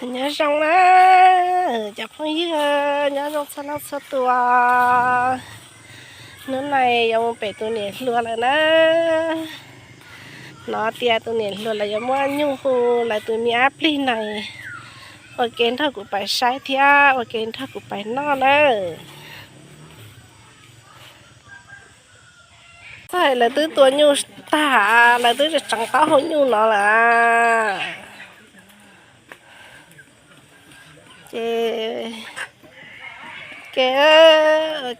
Nyob zoo na, cov phooj ywg, nyob zoo txhua leej txhua tus. Hnub no yuav mus pem tus niam hluas lawm na. Hnov tias tus niam hluas lawv yuav muab nyuj hu lawv tus me ab plig na, ua ke nrog kuv pais saib thiab ua ke nrog kuv pais noj na. Txog lawv twb tua nyuj tag, lawv twb tseem taub hau nyuj no lawm. Ces ke,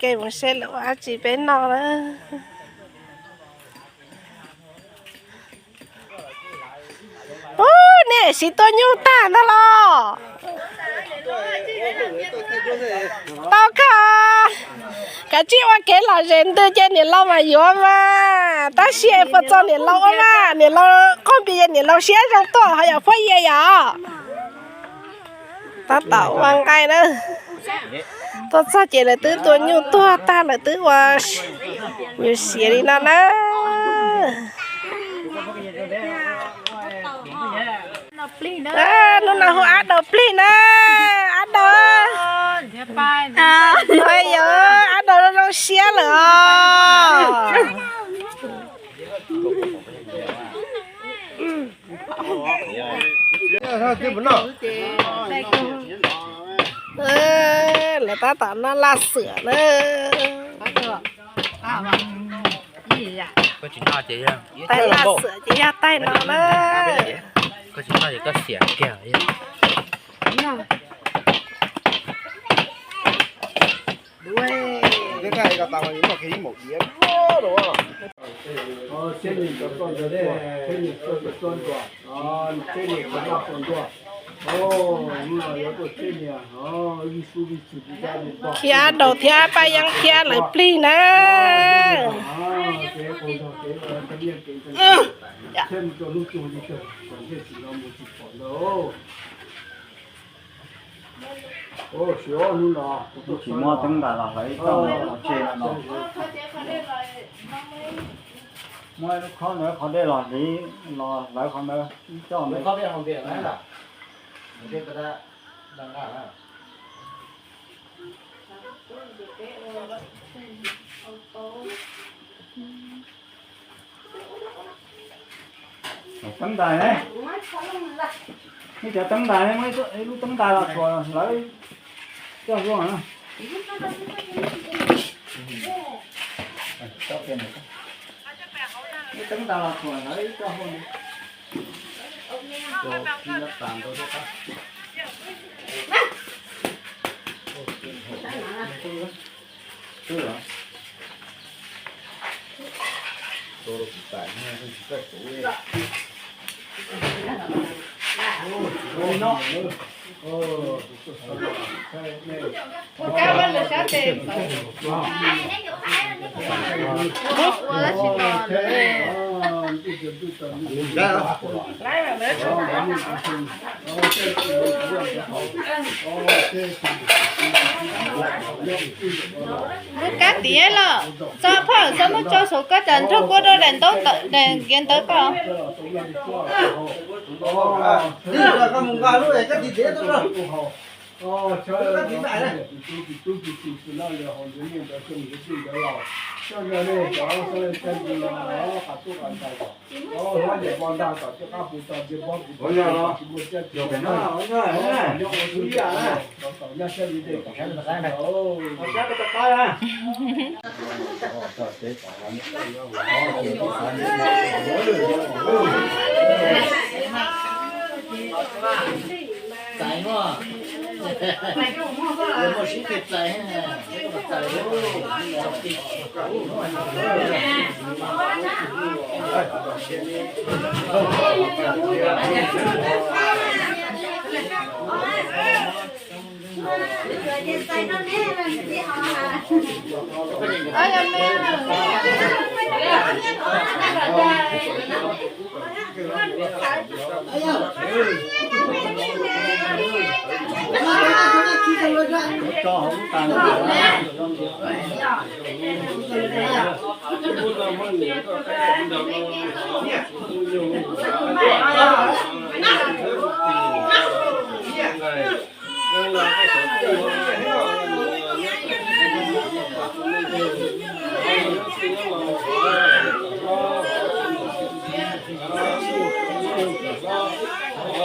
ke mus seb lawv ua dab tsi peb noj na. Ub, nej siv tua nyuj tag ntag los? Tau kawg. Kav tsij ua kev lom zem ntws ces niam laus mas yuav mas. Tab sis puas txog niam laus ua mas, niam laus qoj npis ces niam laus siab zoo tuaj ho yom Phuab Yia yom. Tab tom ua nqaij na. Tuaj txog ces lawv twb tua nyuj tuag tag, lawv twb ua nyuj siav li no na. Hnub no hu ab daus plig na, ab daus. Ab daus zoo siab lawm os. Lawv tab tom noj laj xwam na. Taig laj xwam ces yog taig no na. Khiav daus thiab Paj Yeeb thiab lawv plig na. Tsis muaj teeb ntais los hlawv ib co no. Muaj lub khob ntawd qhov dej los hliv, los hlawv qhov ntawd ib co ntawd. Teeb ntais ne, nej cov teeb ntais ne, muaj ib lub teeb ntais los tsuas hlawv coj zuaj na. Lub teeb ntais los tsuas hlawv coj zuaj. Lub kab tiav los txog phauj, txhob muab tsau saum koj, tsam nrog kuab rau daim ntaub, daim nkiav ntawv koj.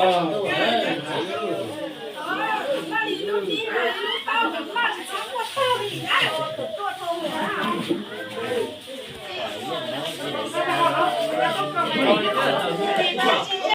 Tus